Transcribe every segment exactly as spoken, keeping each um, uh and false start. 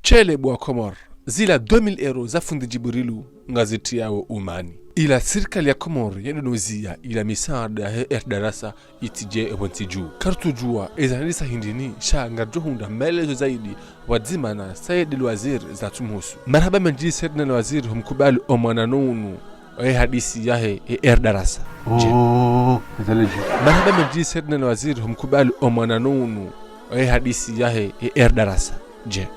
Shele bo wa Komori, zila deux mille euros za fundi Djibrilu ngazitriyao umani. Ila sirikali ya Komori yendo nozia ila misaada yahe Erdarasa itsidje epvo ntsi dju. Karitsudjua eza handisa hindrini, sha ngaridjo hundra maelezo zaidi pvwadzima na Said El Wazir zatsumuhusu. Marahaba mendji Said El Wazir, humkubali omwanano unu oye hadisi yahe e Erdarasa. Je. Oh, ezaleji. Marahaba mendji Said El Wazir, humkubali omwanano unu oye hadisi yahe e Erdarasa. Je.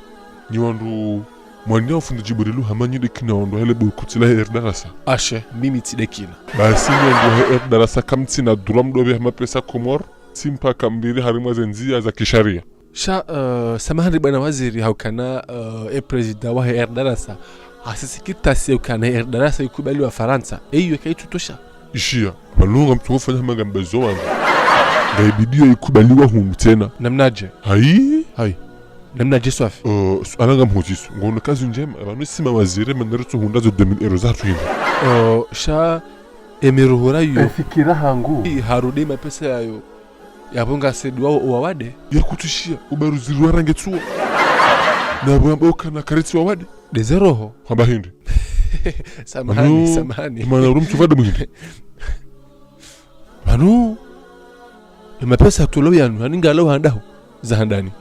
Nyi wandru mwanina fundi Djibrilu hama nyi de kina wandru hele burkutsi lahe Erdarasa? Ashe, mimi tsi de kina. Basi nyi wandru wahe Erdarasa kamtsina droit mdopve hama pesa Komori, tsi mpaka mpvire harimwa ze ndzia za kisharia. Sha, eh, samahani bwana waziri, haukana, eh, e prezida wahe Erdarasa hasisikitasi haukana Erdarasa ikubaliwa Farantsa. Eyo kaitsutosha. Ishiya, pvanu ngamtsungo fanya hama ngambezo wanu. Ngaibidio ikubaliwa hunu tsena. Namnaje? Hayi? Hayi. Namnaje swafi? Eh, suala ngamhuziso. Ngono kazi ndjema, pvanu si mawaziri, mana ritsohundra zo deux mille euros zahatru hindri. Eh, sha, emiruhura yo. Efikira hangu. I harudi mapesa yayo. Yapvo ngasi de wao wawade. Yakutsushiya, ubaruzi rwa range tsuwa. Na pvo yamba ukana karitsi wawade. De ze roho. Hamba hindri. Samahani, pvanu, samahani. Mana uri mtsu pvade muhindri. Pvanu, e mapesa yatolwa yanu, yani ngalawa handaho, za handani.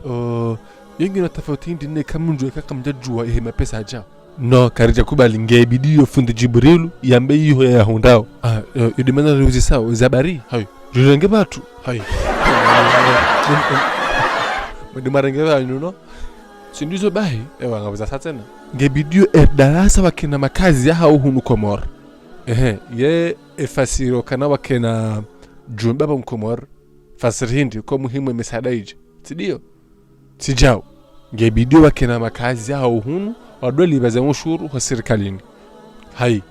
Oh, yo ngina tafauti hindri neka mndru eka kamdjadjua ehe mapesa yadja. No, karidja kubali, ngaibidio fundi Djibrilu yambe iho yayahundrao. Ah, eh, yo de mana riuzisao, ze habari. Hayi. Rirenge pvatru. Hayi. Mudi marenge pvanu, no? Tsi ndizo bahi, ewa ngapvo zasa tsena. Ngaibidio Erdarasa wakena makazi yahao hunu Komori. Ehe, ye efasiri okana wakena djumba pvo Komori. Fasiri hindri, ko muhimu emisaada idje. Tsi dio? Tsi djao. Ngaibidio wakena makazi yahao hunu, wadolipva ze ushuru ho sirikalini. Hayi.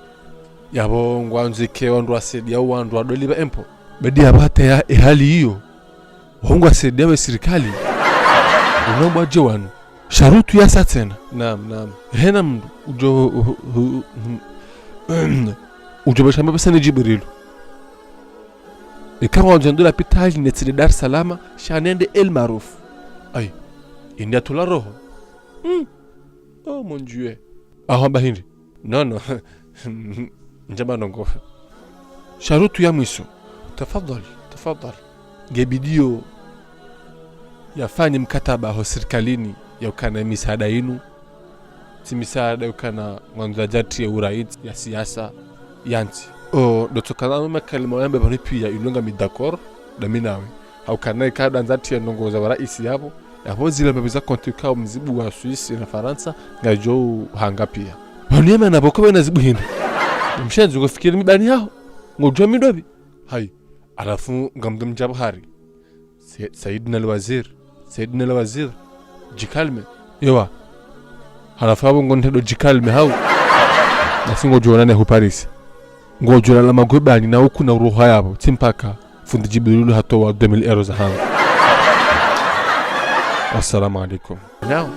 Yapvo ngwandzo ike wandru wasaidia wandru wadolipva impôt. Badi yapvo hata ya ehali iyo. Wao ngwasaidiao e sirikali. Unaomba je wanu. Sharutu yasa tsena. Naam, naam. Hena mndru, udjo, u-, u-, u-, udjo basha mapesa ni Djibrilu. Eka ngwandzo yende lapitali netsile Dar es Salaam, sha nende El Maarouf. Ayi. Indi atula roho. Hmm. Oh, mon Dieu. Ahamba hindri. Non, non. Ndjamba ndrongo. Sharutu ya mwiso. Tafadhali, tafadhali. Ngaibidio yafanye mkataba ho sirikalini yaukana misaada inu. Tsi misaada yaukana ngwandzo yadjatrie uraisi ya siasa ya ntsi. O, ndo tsokana no makalima wayambe pvanu piya ilo ngami d'accord, dami nawe. Haukana ika ndo andza atrie ndrongo za uraisi yapvo, yapvo zile mbapvi za konti ka mzibu wa Suisse na Farantsa, ngayidjo hanga piya. Pvanu yema na pvoko pvena zibu hindri. Mshenzi ngofikiri mi bani yaho. Ngodjua mi ndopvi. Hayi. Halafu ngamdo mdja pvo hari. Se-, Saidina El Wazir. Saidina El Wazir. Djikalme. Ewa. Halafu yapvo ngo ntendo djikalme hau. Nasi ngodjo onana hu Paris. Ngodjo lala magwebani na uku na uroha yapvo. Tsi mpaka fundi Djibrilu hatowa deux mille euros zahangu. Assalamu alaikum. Naam.